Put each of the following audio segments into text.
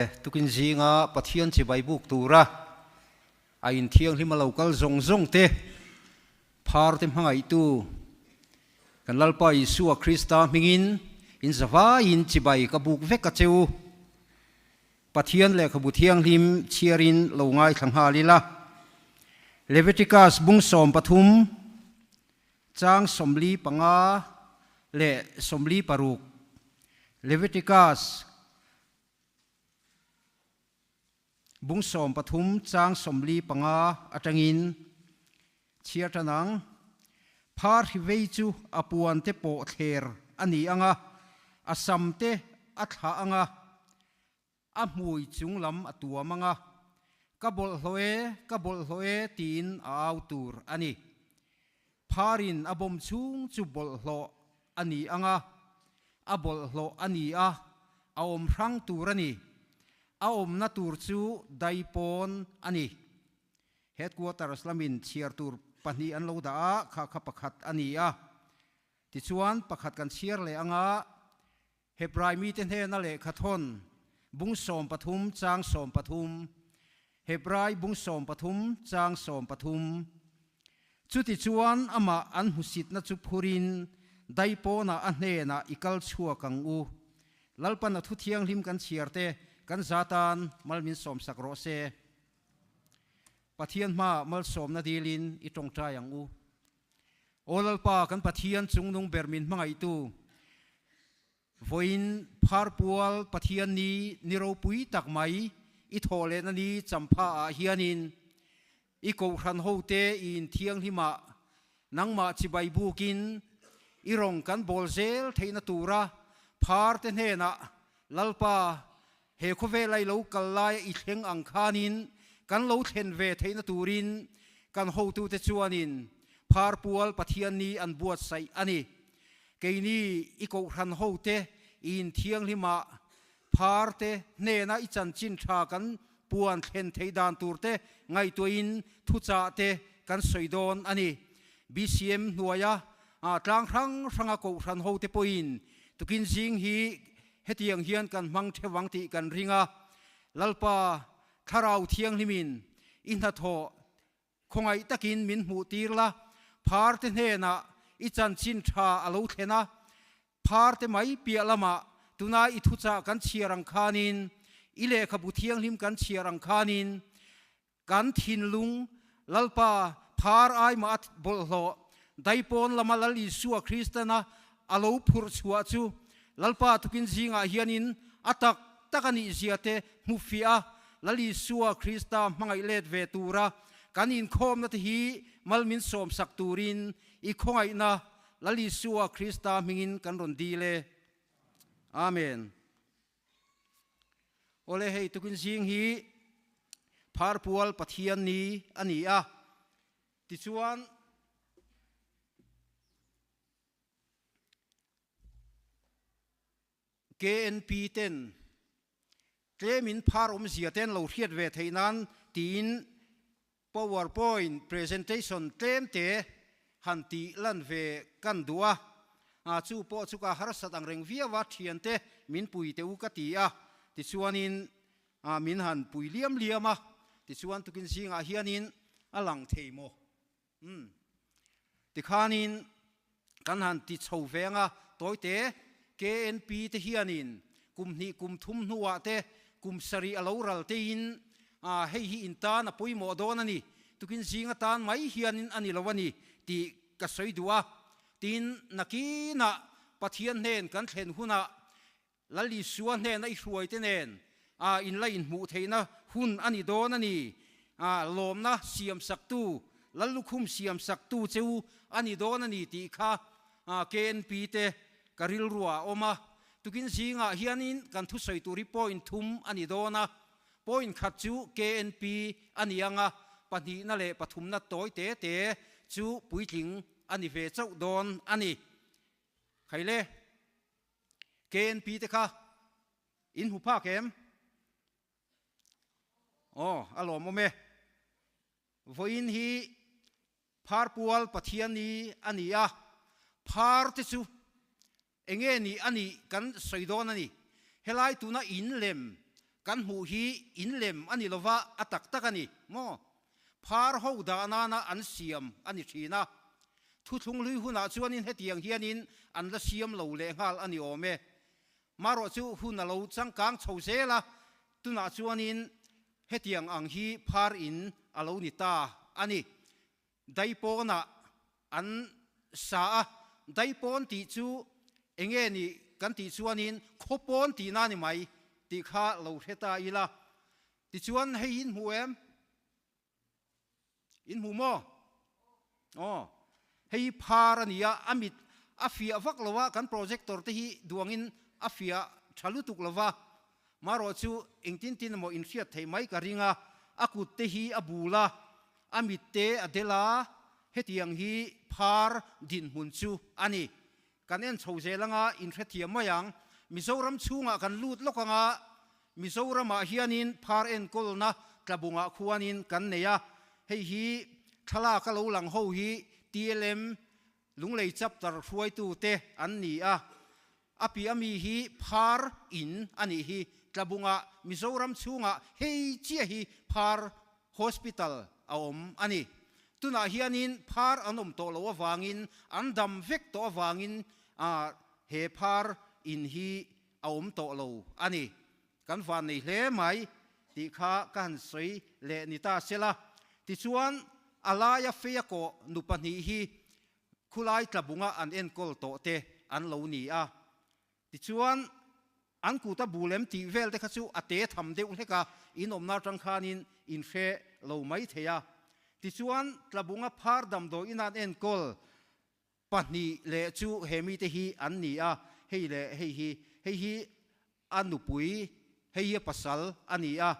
Tukin zinga Pathian chibai buk tura a inthianghlim a lo kal zawng zawng te, phar te hmangaihtu kan Lalpa Isua Krista hmingin in zavaiin chibai ka buk vek a che u. Pathian lehkhabu thianghlim chhiarin lo ngaithla nghal ila. Leviticus bung 13 chang 45 leh 46 Leviticus Bung 13 chang 45 atangin chhiar tan ang. Phar hi vei chu a puan te pawh thler a ni ang a, a sam te a thlah ang a, a hmui chung lam a tuam ang a, Ka bawlhhlawh e, ka bawlhhlawh e tiin a au tur a ni. Pharin a bawm chhung chu bawlhhlawh a ni ang a, a bawlhhlawh a ni a, a awm hrang tur a ni. A awmna tur chu daipawn a ni. Headquarters lamin chhiar tur pahnih an lo dah a, kha kha pakhat a ni a. Tichuan, pakhat kan chhiar leh ang a, Hebrai mite hnena lehkha thawn, bung 13 chang 13, Hebrai bung 13 chang 13. Chutichuan amah an hmusitna chu phurin daipawnah a hnenah i kal chhuak ang u. Lalpan a thu thianghlim kan chhiar te kan za tan mal min sawmsak rawh se. Pathian hmaah malsawmna dilin i tawngtai ang u. Aw Lalpa, kan Pathian chungnung ber min hmangaihtu, vawiin pharpual Pathian ni ni ropui tak mai i thawh lehna ni champha ah hianin i kohhran hote i inthianghlimah nangmah chibai bukin i rawng kan bawl zel theihna tura pharte hnenah Lalpa he khawvela i lo kal laia i thleng ang khanin kan lo thlen ve theihna turin kan hotute chuanin pharpual Pathian ni an buatsaih a ni. Keini i kohhran hote i inthianghlimah pharte hnena i chanchin tha kan puan thlen theih dan turte ngaihtuahin thuchah te kan sawi dawn a ni. BCM hnuaia tlang hrang hranga kohhran hote pawhin tukin zing hi Hetiang hian kan hmang theuh ang tih kan ring a, Lalpa, Thlarau Thianghlimin i hnathawh khawngaih takin min hmuh tir la, pharte hnenah i chanchin tha a lo thlen a, pharte mai piah lamah tuna i thuchah kan chhiar ang khanin, i lehkhabu thianghlim kan chhiar ang khanin, Kan thinlung Lalpa phar aimah a bawlhhlawh, daipawn lama Lal Isua Kristana a lo phurh chhuah chu Lalpa tukin zingah hianin a tak tak a nih zia te hmu fiah a, Lal Isua Krista hmangaih let ve tura kan inkhawmna te hi mal min sawmsak turin i khawngaihna Lal Isua Krista hmingin kan rawn dil e. Amen. Awle hei tukin zing hi Pharpual Pathian ni a ni a, tichuan KNP ten tlemin phar awmzia ten lo hriat ve theih nan tiin Powerpoint presentation tlem te han tih lan ve kan duh a, a chu pawh chu ka harsat ang reng viau a, thiante min pui teh u ka ti a, tichuanin min han pui liam liam a, tichuan tukin zingah hianin a lang thei maw? Umm. Tikhanin kan han ti chho veng a, tawite KNP te hianin kum hnih kum thum hnuah te kum sarih a lo ral teiin hei hi in tan a pawimawh dawn a ni, tukin zing atan mai hianin a ni lo a ni tih ka sawi duh a, tin nakinah Pathian hnen kan thlen hunah Lal Isua hnena i hruaite nen a in la inhmuh theihna hun a ni dawn a ni. A lawmna siamsaktu, Lal lukhum siamsaktu che u a ni dawn a ni tih kha KNP te ka rilruah a awm a. Tukin zingah hianin kan thusawi tur hi point thum a ni dawn a. Point khat chu KNP a ni ang a, pahnihna leh pathumna tawi te te chu puitling a ni ve chauh dawn a ni. Khaile. KNP te kha in hmu phak em? Aw, a lawmawm e. Vawiin hi Pharpual Pathian ni a ni a, phar te chu enge ni a nih kan sawi dawn a ni. Helai tuna in lem Kan hmuh hi in lem a ni lova a tak tak a ni maw? Phar ho dah nana an siam a ni thin a. Thuthlung hlui hunah chuanin hetiang hianin an la siam lo lehnghal a ni awm e. Marawh chu hun a lo changkang chho zel a, tunah chuanin hetiang ang hi phar in a lo ni ta a ni. Daipawnah an sa a, daipawn tih chu enge ni kan tih chuanin khawpawn tihna a ni mai tih kha lo hre ta ila. Tichuan hei in hmu em? In hmu maw? Aw, hei phar a ni a, a mit a fiah vak lo a, kan projector te hi duangin a fiah tha lutuk lo va, marawh chu engtin tin emaw inhriat theih mai ka ring a, a kut te hi a bul a, a mit te a del a, hetiang hi phar dinhmun chu a ni. Kan en chho zel anga inhrethiam mai ang. Mizoram chhungah kan lut lawk anga Mizoramah hianin phar enkawlna tlabungah khuanin kan nei a, hei hi thlalak a lo lang ho hi TLM Lunglei Chapter hruaitute an ni a, a piah ami hi phar in a nih hi. Tlabungah Mizoram chhungah hei chiah hi phar Hospital a awm a ni. Tunah hianin phar an awm tawh loh avangin, an dam vek tawh avangin he phar in hi a awm tawh lo a ni. Kan van nei hle mai tih kha ka han sawi leh ni ta sela. Tichuan, a laia feia kawh nu pahnih hi khulai tlabunga an enkawl tawh te an lo ni a. Tichuan, an kuta bul em tih vel te kha chu a te tham deuh hlek a, in awmna atang khanin in hre lo mai thei a. Tichuan, Tlabunga phar damdawi in an enkawl pahnih leh chu he mite hi an ni a, hei leh hei hi, hei hi a nupui, hei hi a pasal a ni a.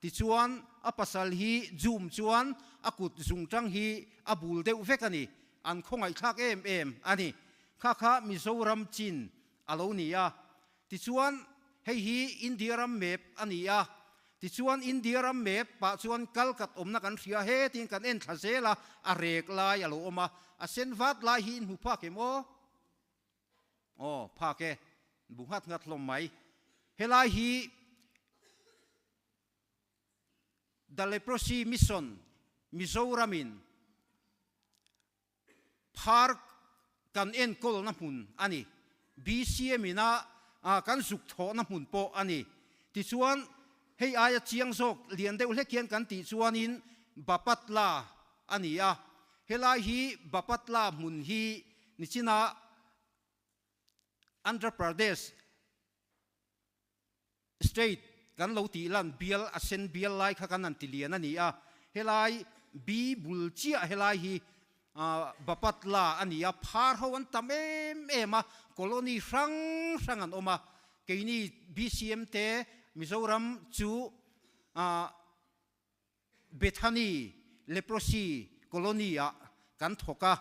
Tichuan, a pasal hi zoom chuan a kut zungtang hi a bul deuh vek a ni, an khawngaihthlak em em a ni. Kha kha Mizoram chin a lo ni a. Tichuan, hei hi India ram map a ni a. Tichuan, India ram map pah chuan Kalkat awmna kan hria hetin kan en thla zel a, a rek lai a lo awm a. A sen vat lai hi in hmu phak em aw? Aw, phak e. Bu nghat nghat hlawm mai. Helai hi The Leprosy Mission Mizoramin Phar kan enkawlna hmun a ni. BCM ina kan zuk thawhna hmun pawh a ni. Tichuan, hei aia chiang zawk lian deuh hlek hian kan tih chuanin Bapatla a ni a. Helai hi Bapatla hmun hi nichina Andhra Pradesh State kan lo tih lan bial a sen bial lai kha kan han ti lian a ni a, helai bi bul chiah helai hi Bapatla a ni a, phar ho an tam em em a, colony hrang hrang an awm a, keini BCM te Mizoram chu Bethany Leprosy Colony ah kan thawk a,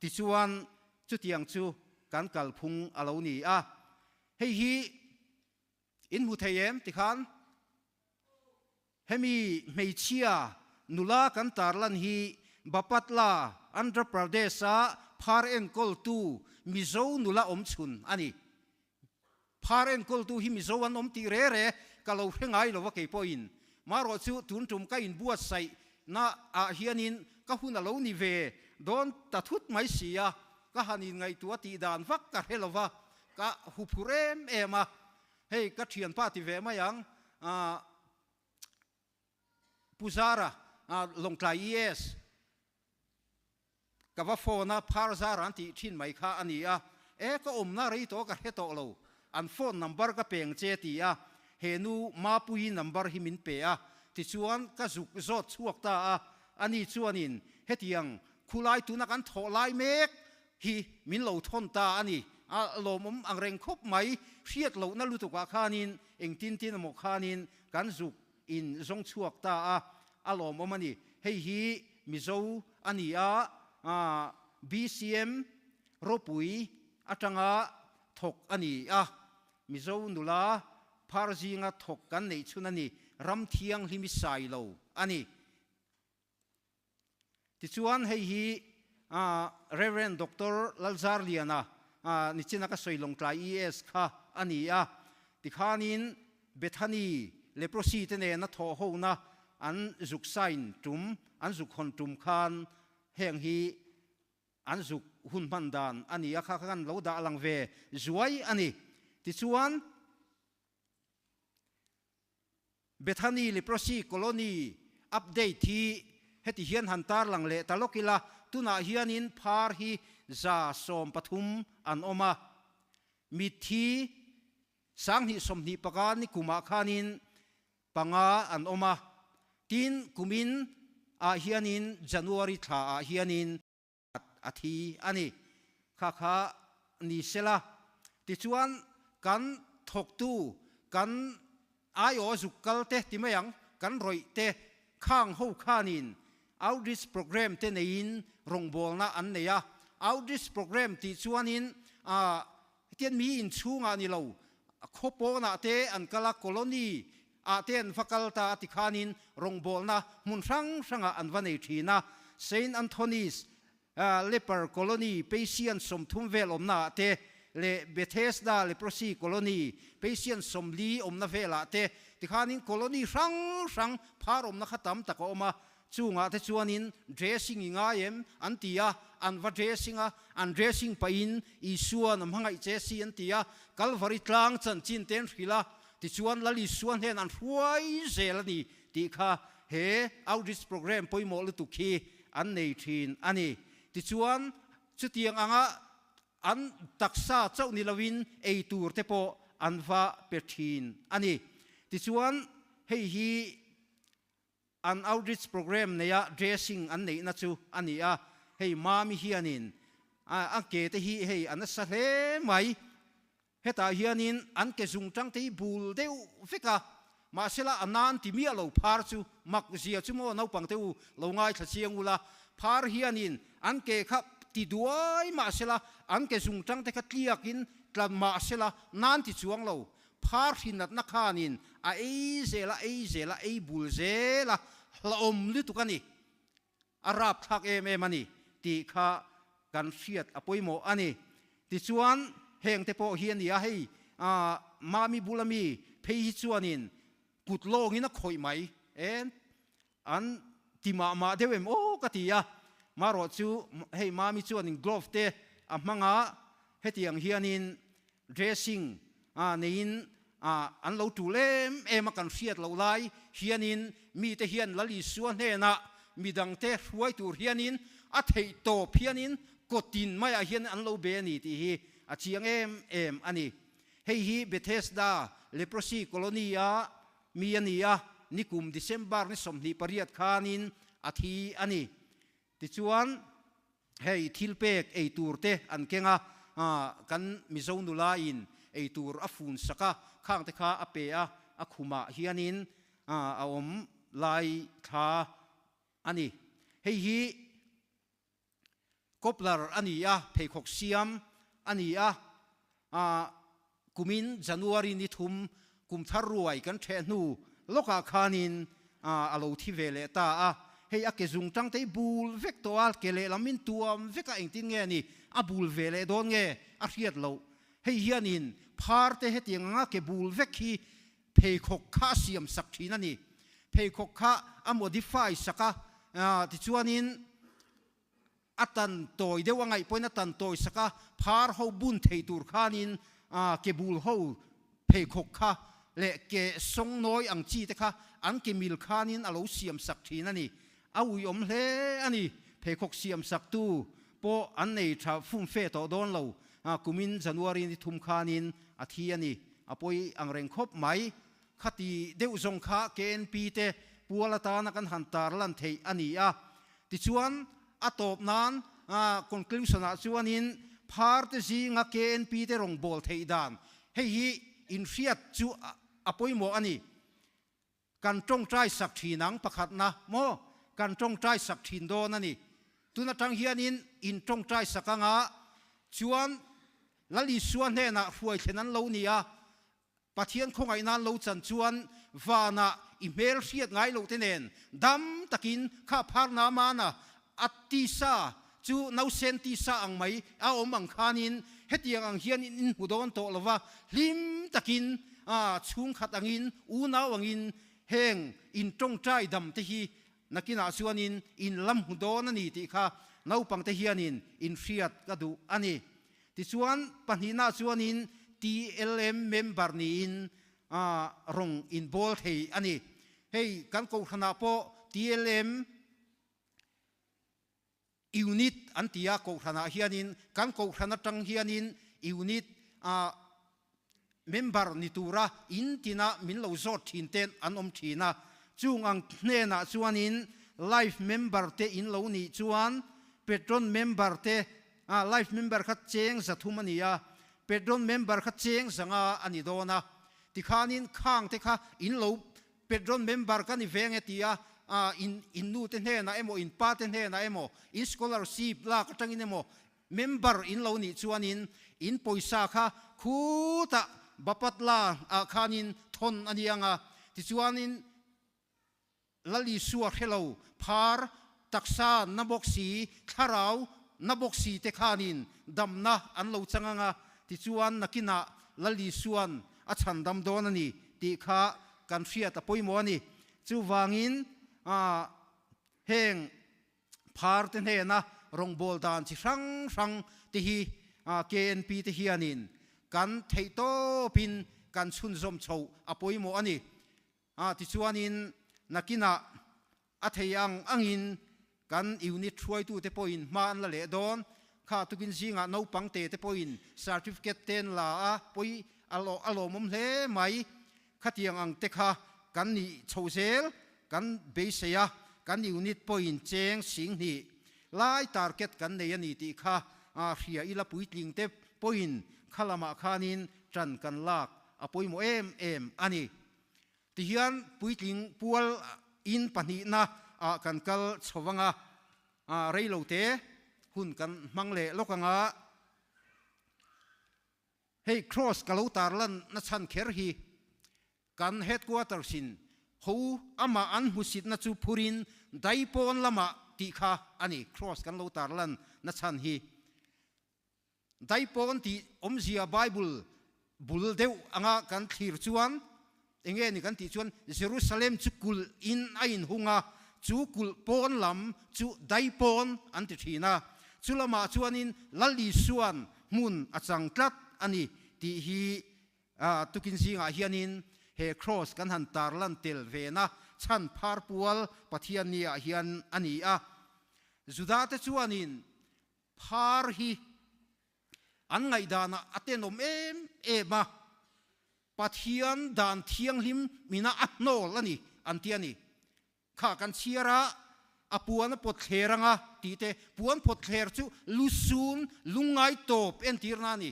tichuan chutiang chu kan kalphung a lo ni a, hei hi In hmu thei em tikhan hemi hmeichhia nula kan tarlan hi Bapatla, Andhra Pradesh-a phar enkawltu Mizo nula awmchhun a ni. Phar enkawltu hi Mizo an awm tih re re ka lo hre ngai lo a kei pawhin. Marawh chu tun tum ka inbuatsaih na ah hianin ka hun a lo ni ve dawn ta thut mai si a, ka han inngaihtuah tih dan vak ka hre lo va, Ka huphur em em a, hei ka thianpa ti ve mai ang, Pu Zara, Lawngtlai ES, ka va phone a, Phar Zara an tih thin mai kha a ni a, e ka awmna rei tawh ka hre tawh lo, an phone number ka peng che ti a, he nu Mapuii number hi min pe a, tichuan ka zuk zawt chhuak ta a, ani chuanin hetiang khulai tuna kan thawh lai mek hi min lo thawn ta a ni. A lawmawm ang reng khawp mai. Hriat lohna lutukah khanin engtin tin emaw khanin kan zuk in zawng chhuak ta a, a lawmawm a ni. Hei hi Mizo a ni a, BCM ropui atanga thawk a ni a. Mizo nula phar zinga thawk kan neih chhun a ni. Ram thianghlim i sai lo a ni. Tichuan hei hi Rev. Doctor Lalzarliana nichina ka sawi Lawngtlai ES kha a ni a, tikhanin Bethany Leprosy te nena thawh hona an zuk sign tum, an zuk hawn tum khan heng hi an zuk hun hman dan a ni a, kha kha kan lo dah lang ve zuai a ni. Tichuan, Bethany Leprosy Colony update hi heti hian han tarlang leh ta lawk ila, tunah hianin phar hi 113 an awm a, mitthi 2025 ni kumah khanin panga an awm a, tin kumin ah hianin January thla ah hianin a thi a ni. Kha kha ni sela, tichuan kan thawktu, kan aiawh zuk kal te ti mai ang, kan rawih te khang ho khanin outreach programme te neiin rawngbawlna an nei a. Outreach programme tih chuanin hetian mi inchhungah ni lo, khaw pawnah te an kal a, colony ah te an va kal ta a ti khanin rawngbawlna hmun hrang hrangah an va nei thin a. Saint Anthony's Leper Colony patient 30 vel awmna ah te leh Bethesda Leprosy Colony patient 40 awmna velah te tikhanin colony hrang hrang phar awmna kha tam tak a awm a. Chungah te chuanin dressing i ngai em an ti a, an va dressing a, an dressing pahin Isua'n a hmangaih che si an ti a, Kalvari tlang chanchin te an hrilh a, tichuan Lal Isua hnen an hruai zel a ni tih kha he outreach programme pawimawh lutuk hi an nei thin a ni. Tichuan chutiang anga an taksa chauh ni loin ei tur te pawh an va pe thin a ni. Tichuan hei hi An outreach programme neia dressing an neihna chu a ni a, hei Mami hianin a ke te hi hei a nasa hle mai. Hetah hianin an ke zung tang te hi bul deuh vek a, mahsela a nan ti miah lo phar chu mak zia chu maw naupang te u lo ngaithla chiang ula, phar hianin an ke kha ti duai mahsela an ke zung tang te kha tliakin tla mahsela nan ti chuang lo. Phar hrinatna khanin a ei zel a, ei zel a, ei bul zel a, hlauhawm lutuk a ni, a rapthlak em em a ni tih kha kan hriat a pawimawh a ni. Tichuan, hengte pawh hi a ni a, hei Mami bula mi phei hi chuanin kut lawngin a khawih mai en, an ti mah mah deuh em aw ka ti a, marawh chu hei Mami chuanin glove te a hmang a, hetiang hianin dressing a neiin a an lo tul em em a kan hriat loh lai hianin mite hian Lal Isua hnenah midangte hruai tur hianin a theih tawp hianin kawtin maiah hian an lo be a ni tih hi a chiang em em a ni. Hei hi Bethesda Leprosy Colony a Mi a ni a, nikum December ni 28 khanin a thi a ni. Tichuan, hei thilpek ei tur te an keng a, kan Mizo nulain ei tur a fun sak a, khang te kha a pe a, a khumah hianin a awm lai thla a ni. Hei hi Cobbler a ni a, pheikhawk siam a ni a, kumin January ni thum kum thar ruai kan ṭheh hnu lawkah khanin a lo thi ve leh ta a, hei a ke zung tang te hi bul vek tawh a, ke lehlam in tuam vek a, engtin nge ni a bul ve leh dawn nge a hriat loh, hei hianin phar te hetiang anga ke bul vek hi pheikhawk kha a siam sak thin a ni. Pheikhawk kha a modify sak a, tichuanin a tan tawi deuh a ngaih pawhin a tan tawi sak a, phar ho bun thei tur khanin ke bul ho pheikhawk kha leh ke sawngnawi ang chi te kha an ke mil khanin a lo siam sak thin a ni. A uiawm hle a ni. Pheikhawk siam sak tu pawh an nei tha fumfe tawh dawn lo. Kumin January ni thum khanin a thi a ni. A pawi ang reng khawp mai. Khati deuh zawng kha KNP te pual atana kan han tar lan theih a ni a. Tichuan, a tawp nan conclusion ah chuanin phar te zinga KNP te rawn bawl theih dan hei hi inhriat chu a pawimawh a ni. Kan tawngtai sak thin ang pakhatna maw? Kan tawngtai sak thin dawn a ni. Tun atang hianin in tawngtai sak anga chuan Lal Isua hnenah hruai thlen an lo ni a, Pathian khawngaih nan lo chan chuan vanah i hmel hriat ngai loh te nen dam takin kha phar namana a tisa chu nausen tisa ang mai a awm ang khanin hetiang ang hian in inhmu dawn tawh lova hlim takin. chhungkhat angin, unau angin heng in tawngtai dam te hi nakinah chuanin in la hmu dawn a ni tih kha naupangte hianin in hriat ka duh a ni. Tichuan pahnihna chuanin TLM member niin rawng in bawl thei a ni. Hei kan kohhranah pawh TLM Unit an ti a, kohhranah hianin kan kohhran atang hianin unit ah member ni tura in tina min lo zawt thin ten an awm thin a. Chung ang hnenah chuanin life member te in lo nih chuan patron member te ah life member kha cheng 300 a ni a, patron member kha cheng 500 a ni dawn a. Tikhanin khang te kha in lo Patron member ka ni veng e tia in in nu te hnenah emaw in pa te hnenah emaw in scholarship lak atangin emaw member in lo nih chuanin in pawisa kha khutah Bapatla ah khanin thawn a ni ang a, tichuanin Lal Isua hrelo phar taksa na bawk si thlarau na bawk si te khanin damna an lo chang ang a, tichuan nakinah Lal Isuan a chhandam dawn a ni tih kha kan hriat a pawimawh a ni. Chuvangin heng phar te hnena rawngbâwl dan chi hrang hrang te hi KNP te hianin kan theih tawpin kan chhunzawm chhoh a pawimawh a ni. Tichuanin nakinah a thei ang angin kan unit hruaitute pawhin hma an la leh dawn. Kha tukin zingah naupang te te pawhin certificate te an la a, pawi a lawmawm hle mai. Khatiang ang te kha kan nih chho zel kan beisei a, kan unit pawhin cheng 2000 lai target kan nei a ni tih kha hria ila puitling te pawhin kha lamah khanin ṭan kan lak a pawimawh em em a ni. Tihian puitling pual in pahnihna ah kan kal chho vang a, reilo te hun kan hmang leh lawk ang a. Hei cross ka lo tarlan na chhan kher hi kan headquarters in ho amah an hmusitna chu phurin daipawn lamah tih kha a ni cross kan lo tarlan na chhan hi. Daipawn tih awmzia Bible bul deuh anga kan thlir chuan enge ni kan tih chuan Jerusalem chu kulh in a inhung a, chu kulh pawn lam chu daipawn an ti thin a, chu lamah chuanin Lal Isuan hmun a chang tlat a ni tih hi tukin zingah hianin he Cross kan han tarlan tel vena chhan phar pual Pathian ni-ah hian a ni a. Juda-te chuanin Phar hi an ngaihdanah a tenawm em em a, Pathian dan thianghlim mina a hnawl a ni an ti a ni. Kha kan chhiar a, a puan a pawt thler anga tih te, puan pawt thler chu lusun lungngai tawp entirna a ni.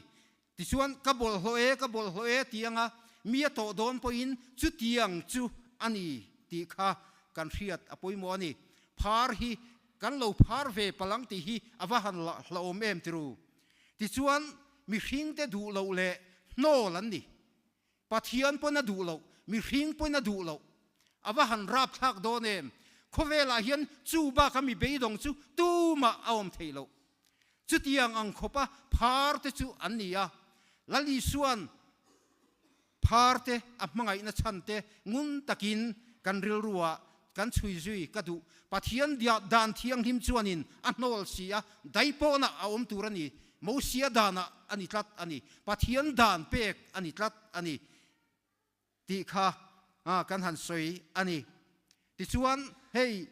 Tichuan, ka bawlhhlawh e, ka bawlhhlawh e ti anga mi a tawh dawn pawhin chutiang chu a ni tih kha kan hriat a pawimawh a ni. Phar hi kan lo phar ve palh ang tih hi a va han hlauhawm em tiru. Tichuan, mihringte duh loh leh hnawl an ni. Pathian pawn a duh loh, mihring pawn a duh loh. A va han rapthlak dawn em? Khawvelah hian chu baka mi beidawng chu tumah a awm theih loh. Chutiang ang khawpa phar te chu an ni a. Lal Isua'n phar te a hmangaihna chhan te ngun takin kan rilruah kan chhui zui ka duh. Pathian dan thianghlim chuanin a hnawl si a, daipawnah a awm tur a ni. Mosia danah a ni tlat a ni. Pathian dan pek a ni tlat a ni tih kha kan han sawi a ni. Tichuan, hei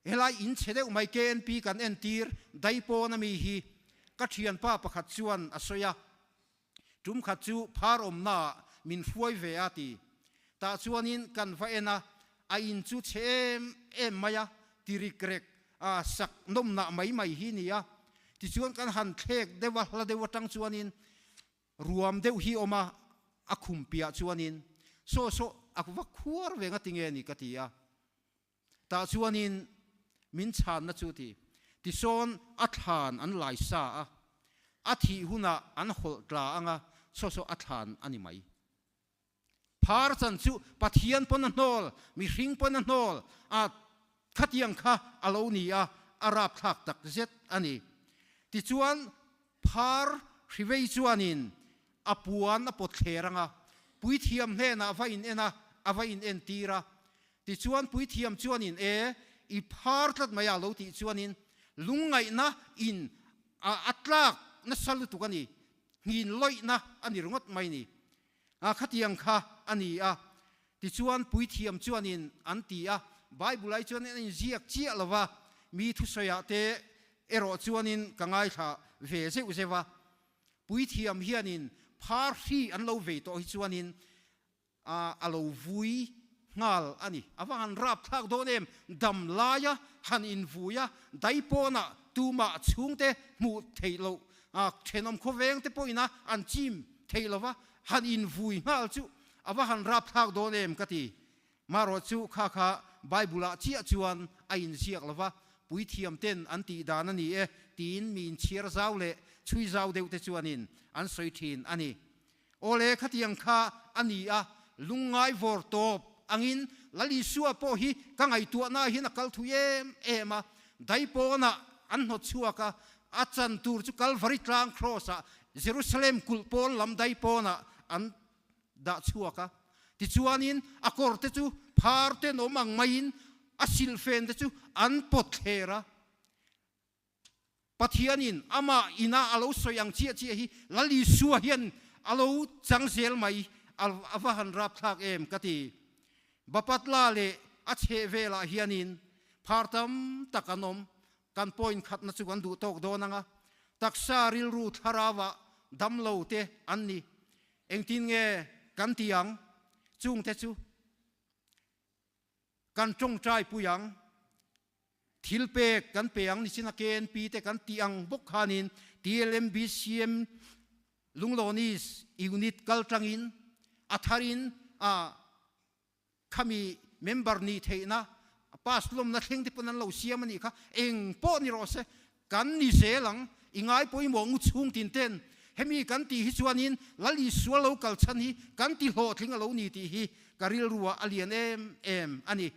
helai in chhe deuh mai KNP kan entir daipawn ami hi ka thianpa pakhat chuan a sawi a. Tum khat chu phar awmnaah min hruai ve a ti. Tah chuanin kan va en a, a in chu chhe em em mai a, ti rik rek a, sak nawmnah mai mai hi ni a. Tichuan kan han thlek deuh a, hla deuh atang chuanin ruam deuh hi awm a, a khum piah chuanin saw saw a va khuar ve nga tinge ni ka ti a. Tah chuanin min chhanna chu ti tisawn a thlan an lai sa a, a thih hunah an hawlh tla anga saw saw a thlan a ni mai. Phar chan chu Pathian pawn a hnawl, mihring pawn a hnawl a, khatiang kha a lo ni a, a rapthlak tak zet a ni. Tichuan phar hrivei chuanin a puan a pawt thler anga. Puithiam hnenah va in en a, a va in entir a. Tichuan puithiam chuanin e, i phar tlat mai a lo tih chuanin lungngaihna in a a tlak nasa lutuk a ni, nghin lawihna a ni ringawt mai ni. A khatiang kha a ni a. Tichuan puithiam chuanin an ti a, Bible ai chuan an inziak chiah lo va, mi thusawiah te erawh chuanin ka ngaithla ve zeuh zeuh a. Puithiam hianin phar hri an lo vei tawh hi chuanin a a lo vui nghal a ni. A va han rap thlak dawn em? Dam laia han invui a, daipawnah tumah chhungte hmuh theih loh, thenawm khawvengte pawhin a an chim theih lo va, han invui nghal chu a va han rap thlak dawn em ka ti. Marawh chu kha kha Bible-ah chiah chuan a inziak lo va, puithiam ten an tih dan a ni e tiin mi inchhiar zau leh chhui zau deuh te chuanin an sawi thin a ni. Awle khatiang kha a ni a, lungngai vawr tawp angin Lal Isua pawh hi ka ngaihtuahna hian a kal thui em em a, daipawnah an hnawt chhuak a, a chan tur chu Kalvari tlang Kraws-ah Jerusalem kulh pawn lam daipawnah an dah chhuak a. Tichuanin a kawr te chu phar ten awm ang maiin a silhfen te chu an pawt thler a. Pathianin amah ina a lo sawi ang chiah chiah hi Lal Isua hian a lo chang zel mai, a va han rapthlak em ka ti. Bapatla leh a chheh velah hianin phar tam tak an awm, kan point khatna chu kan duh tawk dawn ang a, taksa rilru thlarauah damlo te an ni. Engtin nge kan ti ang? Chungte chu kan tawngtai pui ang. Thil pek kan pe ang nichin a KNP te kan tih ang bawk khanin TLMBCM Lunglawn-East Unit kal tangin a tharin a khami member nih theihna pass lawmna thleng te pawn an lo siam a nih kha eng pawh ni rawh se kan ni zel ang i ngai pawimawh ngu chhung tin ten hemi kan tih hi chuanin Lal Isua lo kal chhan hi kan ti hlawhtling a lo ni tih hi ka rilruah a lian em em a ni.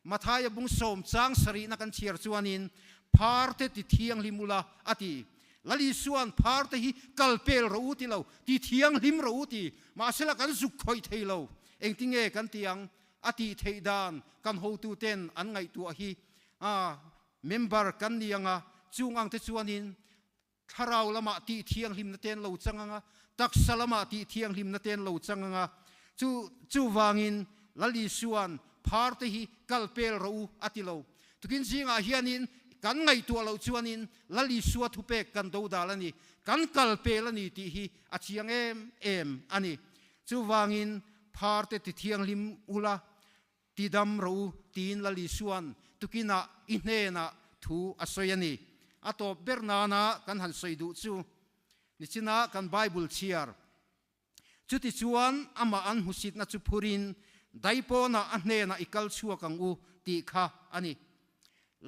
Mathaia bung sawm chang sarihna kan chhiar chuanin phar te ti thianghlim ula a ti. Lal Isua'n phar te hi kal pel rawh u ti lo, ti thianghlim rawh u ti. Mahsela kan zuk khawih thei lo. Engtinge kan ti ang? A tih theih dan kan hotuten an ngaihtuah hi a member kan ni anga chung ang te chuanin Thlarau lamah tih thianghlimna te an lo chang ang a, taksa lamah tih thianghlimna te an lo chang ang a. Chu chuvangin Lal Isua'n phar te hi kal pel rawh u a ti lo. Tukin zingah hianin kan ngaihtuah loh chuanin Lal Isua thupek kan do dal a ni, kan kal pel a ni tih hi a chiang em em a ni. Chuvangin phar te ti thianghlim ula, Ti dam rawh u, tiin Lal Isua'n tukinah i hnenah thu a sawi a ni. A tawp ber nana kan han sawi duh chu nichina kan Bible chhiar. Chutichuan amah an hmusitna chu phurin daipawnah a hnenah i kal chhuak ang u tih kha a ni.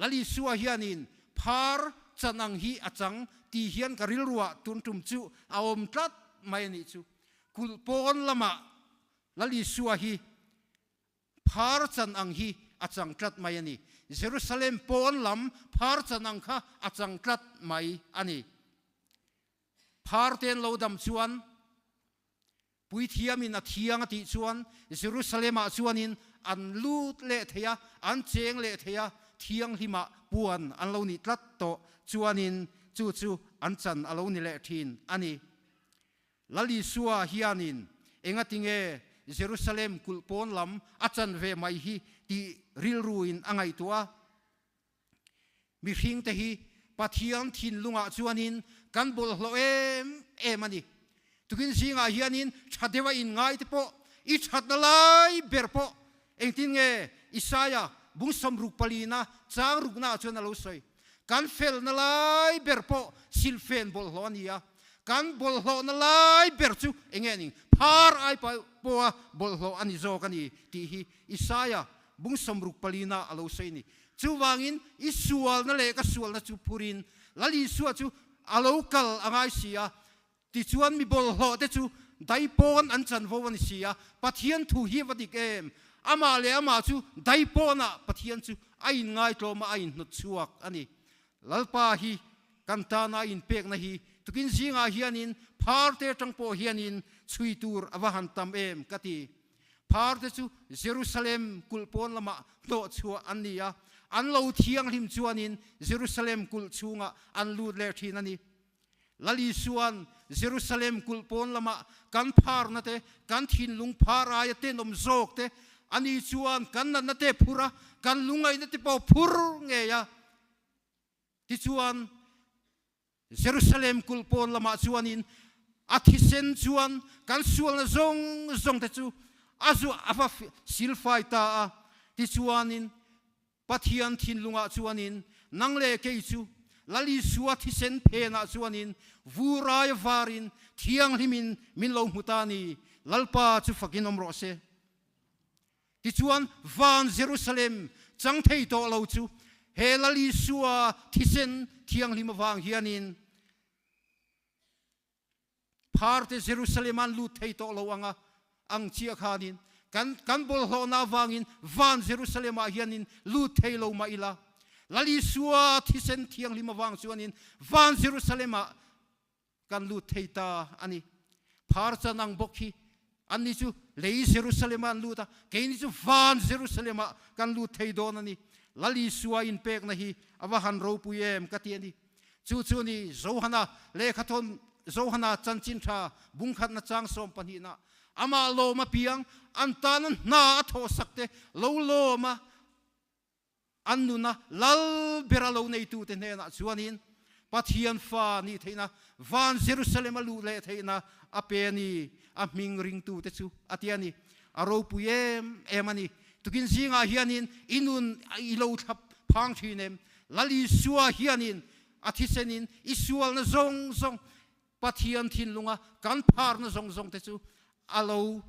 Lal Isua hianin phar chan ang hi a chang tih hian ka rilruah tun tum chu a awm tlat mai a nih chu. Kulh pawn lamah Lal Isua hi phar chan ang hi a chang tlat mai a ni. Jerusalem pawn lam phar chan ang kha a chang tlat mai a ni. Phar te an lo dam chuan Puithiamin a thiang a tih chuan Jerusalem-ah chuanin an lut leh thei a, an cheng leh thei a, thianghlimah puan an lo nih tlat tawh chuanin chu chu an chan a lo ni leh thin a ni. Lal Isua hianin engatinge Jerusalem kulh pawn lam a chan ve mai hi tih rilruin a ngaihtuah a. Mihringte hi Pathian thinlungah chuanin kan bawlhhlawh em em a ni. Tukin zingah hianin tha deuha inngaite pawh, i thatna lai ber pawh engtin nge Isaia bung sawmruk palina chang ruknaah chuan a lo sawi. Kan felna lai ber pawh silhfen bawlhhlawh a ni a, kan bawlhhlawhna lai ber chu eng nge ning phar ai pawha bawlhhlawh a ni zawk a ni tih hi Isaia bung 64 na a lo sawi a ni. Chuvangin i sualna leh ka sualna chu phurin Lal Isua chu a lo kal a ngai si a, Tichuan mi bawlhhlawh te chu daipawn an chanvo a ni si a, Pathian thu hi a va dik em? Amah leh amah chu daipawnah Pathian chu a inngaitlawm a, a inhnawt chhuak a ni. Lalpa hi kan tana a inpekna hi tukin zingah hianin phar te atang pawh hianin Chhui tur a va han tam em ka ti. Phar te chu Jerusalem kulh pawn lamah hnawh chhuah an ni a, an lo thianghlim chuanin Jerusalem kulh chhungah an lut leh thin a ni. Lal Isua'n Jerusalem kulh pawn lamah kan pharna te, kan thinlung phar aia tenawm zawk te, ani chuan kan natna te phur a, kan lungaihna te pawh phur ngei a. Tichuan, Jerusalem kulh pawn lamah chuanin a thisen chuan kan sualna zawng zawng te chu a zu a va silfai ta a. Tichuanin, Pathian thinlungah chuanin nang leh kei chu Lal Isua thisen phenah chuanin vurai varin thianghlimin min lo hmu ta ni, Lalpa chu fakin awm rawh se. Tichuan van Jerusalem chang thei tawh lo chu he Lal Isua thisen thianghlim avang hianin Pharte Jerusalem an lut thei tawh lo anga ang chiah khanin kan kan bawlhhlawhna avangin van Jerusalem ah hianin lut thei lo mah ila Lal Isua thisen thianghlim avang chuanin van Jerusalem ah kan lut thei ta a ni. Phar chan ang bawk hi anni chu lei Jerusalem ah an lut a, keini chu van Jerusalem ah kan lut thei dawn a ni. Lal Isua inpekna hi a va han ropui em ka ti a ni. Chu chu ni Johana lehkhathawn Johana chanchin tha bungkhatna chang sawm pahnihna amah lawm a piang an tana hna a thawhsak te lo lawm a an nuna lal bera lo neitute hnenah chuanin Pathian fa nih theihna van Jerusalem a luh leh theihna a pe a ni, a hming ringtute chu a ti a ni. A ropui em em a ni. Tukin zingah hianin i nun i lo thlap phang thin em? Lal Isua hianin a thisenin i sualna zawng zawng, Pathian thinlunga kan pharna zawng zawng te chu a lo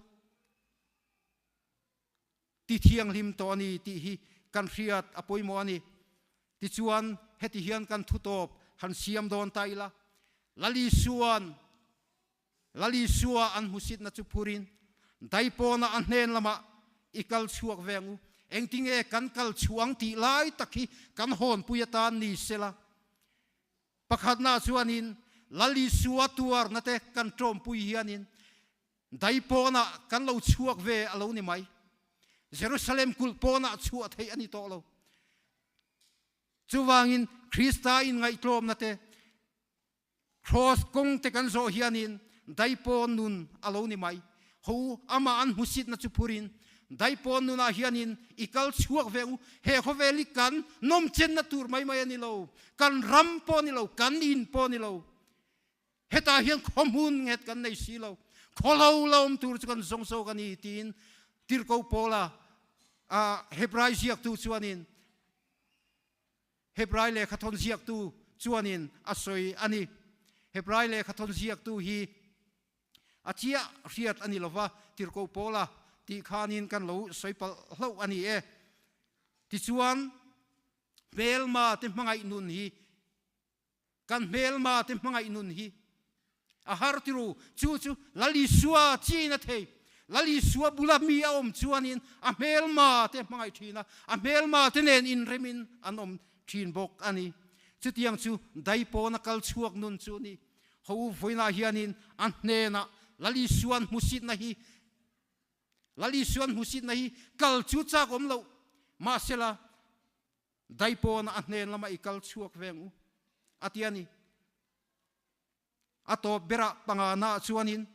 ti thianghlim tawh a ni tih hi kan hriat a pawimawh a ni. Tichuan heti hian kan thutawp han siam dawn ta ila, Lal Isua'n Lal Isua an hmusitna chu phurin daipawnah a hnen lamah i kal chhuak ve ang u. Engtinge kan kal chhuang tih lai tak hi kan hawnpui atan ni sela. Pakhatnaah chuanin Lal Isua tuarna te kan tawmpui hianin daipawnah kan lo chhuak ve a lo ni mai. Jerusalem kulh pawnah chhuah theih a ni tawh lo. Chuvangin Krista inngaihtlawmna te Kraws kawng te kan zawh hianin daipawn nun a lo ni mai. Ho amah an hmusitna chu phurin daipawn nunah hianin i kal chhuak ve u. He khawvel hi kan nawmchenna tur mai mai a ni lo, kan ram pawh a ni lo, kan in pawh a ni lo. Hetah hian khaw hmun nghet kan nei si lo, khaw lo la awm tur chu kan zawng zawk a ni tiin Tirhkoh Paula Hebrai ziaktu chuanin Hebrai lehkhathawn ziaktu chuanin a sawi a ni. Hebrai lehkhathawn ziaktu hi a chiah hriat a ni lova, Tirhkoh Paula tih khanin kan lo sawi palh hlauh a ni e. Tichuan, hmelma te hmangaih nun hi Kan hmelma te hmangaih nun hi a har tiru, chu chu Lal Isua chiin a thei. Lal Isua bula mi a awm chuanin a hmelma te hmangaih thin a, a hmelma te nen inremin an awm thin bawk a ni. Chutiang chu daipawna kal chhuak nun chu a ni. Ho vawiinah hianin a hnenah Lal Isua'n hmusitna hi Lal Isua'n hmusitna hi kal chu chak awm loh mahsela, Daipawn a hnen lama i kal chhuak ve ang u, a ti a ni. A tawp berah pangana ah chuanin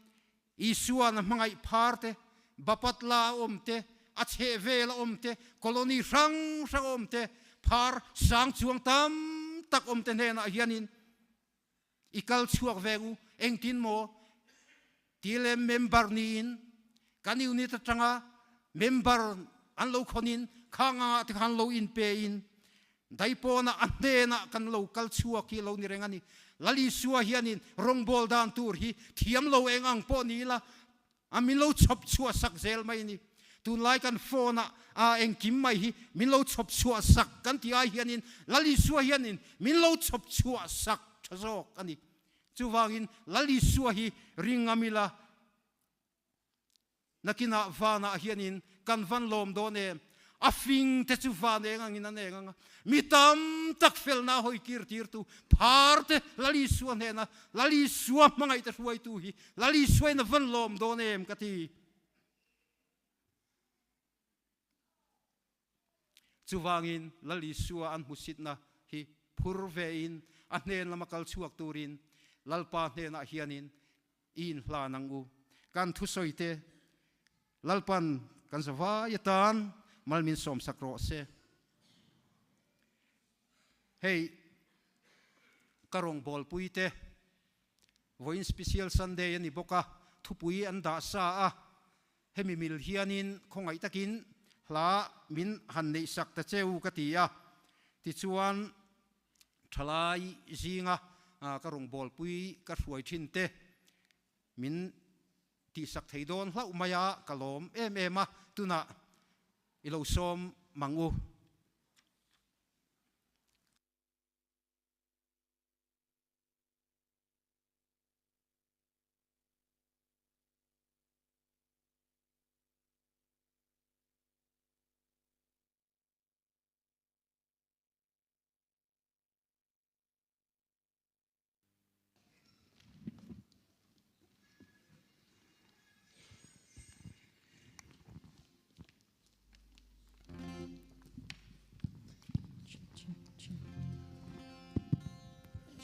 Isua'n a hmangaih phar te, Bapatla a awm te, a chheh vel a awm te, colony hrang hrang a awm te, phar sang chuang tam tak awm te hnenah hianin i kal chhuak ve ang u, engtin maw? TLM member niin kan unit atanga member an lo khawnin khang angah te khan lo inpe in daipawnah a hnenah kan lo kal chhuak hi lo ni reng a ni. Lal Isua hianin rawngbâwl dan tur hi thiam lo eng ang pawh ni ila a min lo chhawp chhuah sak zel mai a ni. Tunlai kan phone ah a engkim mai hi min lo chhawp chhuah sak kan tih ai hianin Lal Isua hianin min lo chhawp chhuah sak tha zawk a ni. Chuvangin Lal Isua hi ring ngam ila, nakinah vanah hianin kan van lawm dawn em? A fing te chu van eng angin an eng ang a, mi tam tak felna hawi kir tirtu phar te Lal Isua hnena Lal Isua hmangaih te hruaitu hi Lal Isua in a van lawm dawn em ka ti. Chuvangin Lal Isua an hmusitna hi phur vein a hnen lama kal chhuak turin Lalpa hnenah hianin i inhlan ang u. Kan thusawi te Lalpan kan zavai atan mal min sawmsak rawh se. Hei ka rawngbawlpui te vawiin special Sunday a ni bawk a, thupui an dah sa a, hemi mil hianin khawngaih takin hla min han neihsak ta cheu ka ti a, tichuan thalai zinga ka rawngbawlpui ka hruai thin te min tihsak thei dawn hlauh mai a, ka lawm em em a, tunah i lo sawm mang u.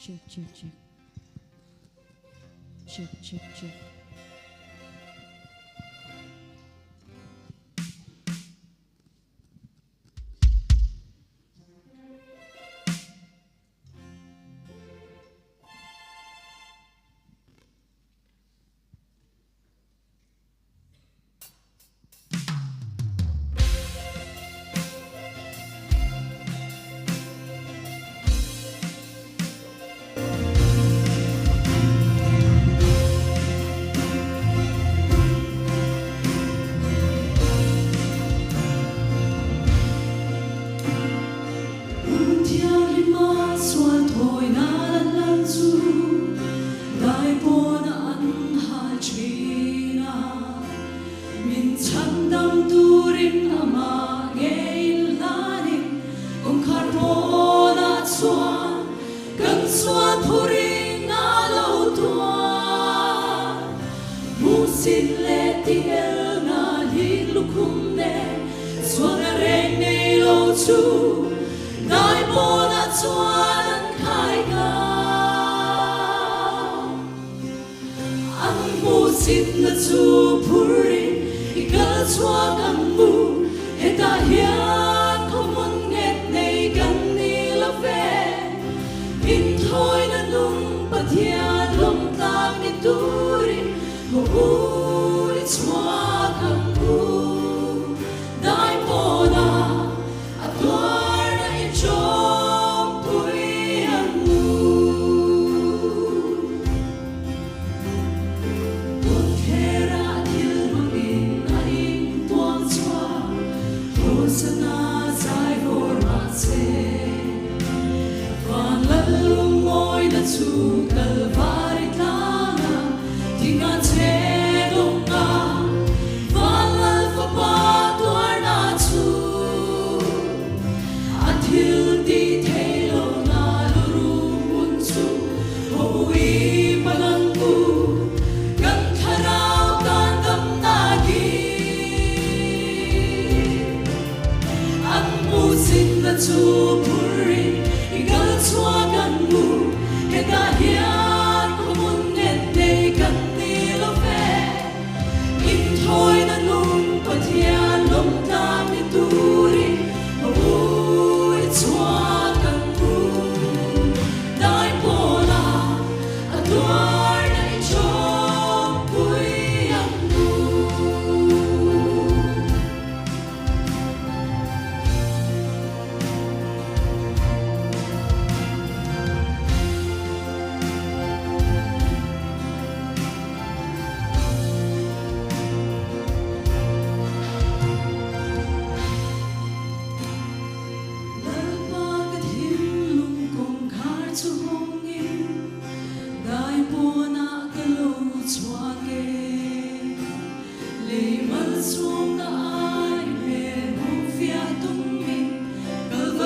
Check, check, check. Check, check, check.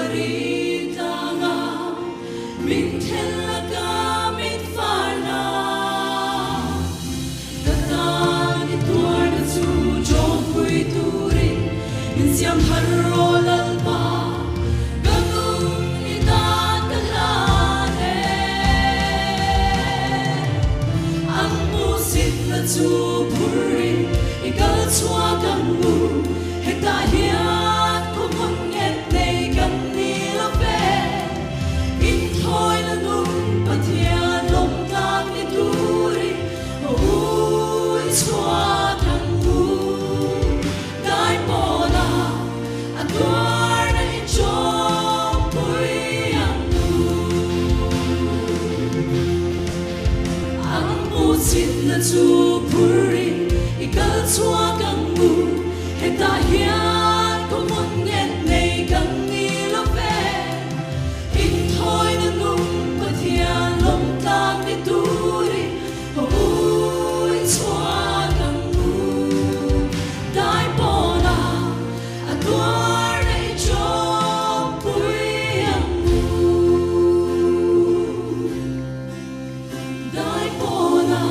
Kalvari tlanga min then laka mit farna Ka tan i tuarna chu chawmpui turin min siam har rawh Lalpa Ka nun i tan ka hlan e An hmuhsitna chu phurin i kal chhuak ang u Hetah hian khuhmun nghet nei kan ni lo ve. Inthawina nun Pathian lawmtlak ni turin ui chhuak ang u. Dai pawna a tuarna i chawmpui ang u. An hmuhchitna chu phurin i kal chhuak ang u. Hetah hian khuhmun nghet nei kan ni lo ve. Inthawina nung Pathian lawmtlak ni turin ui chhuak ang u. Dai pawna a tuar nei chawmpui ang u. Dai pawna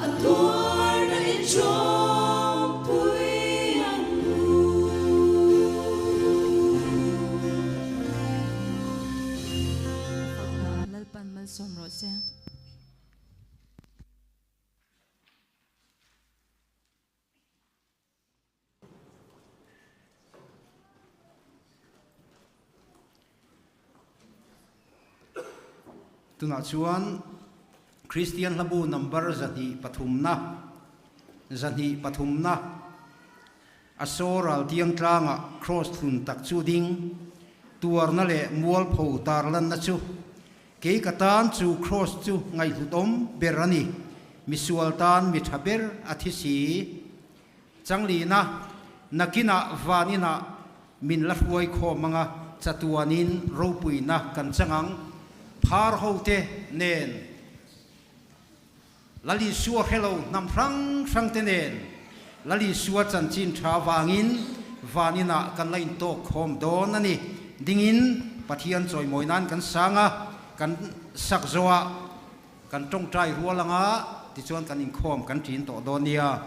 a tuar nei chawmpui ang u. Lalpan malsawm rawh se. Tunah chuan Kristian hlabu number 203na, 203na, a saw ral tiang tlangah Kraws hlun tak chu ding, tuarna leh mualpho tarlanna chu Kei ka tan chu Kraws chu ngaihhlutawm ber a ni, misual tan mi tha ber a thi si. Changlina, nakinah van inah min la hruai khawm anga chatuanin ropuina kan chang ang. Phar hote nen, Lalisua hrelo hnam hrang hrangte nen Lalisua chanchin tha vangin van inah kan la intawk khawm dawn a ni. Dingin Pathian chawimawi nan kan sang a, kan sak zawhah kan tawngtai rual anga tichuan kan inkhawm kan ṭin tawh dawn nia.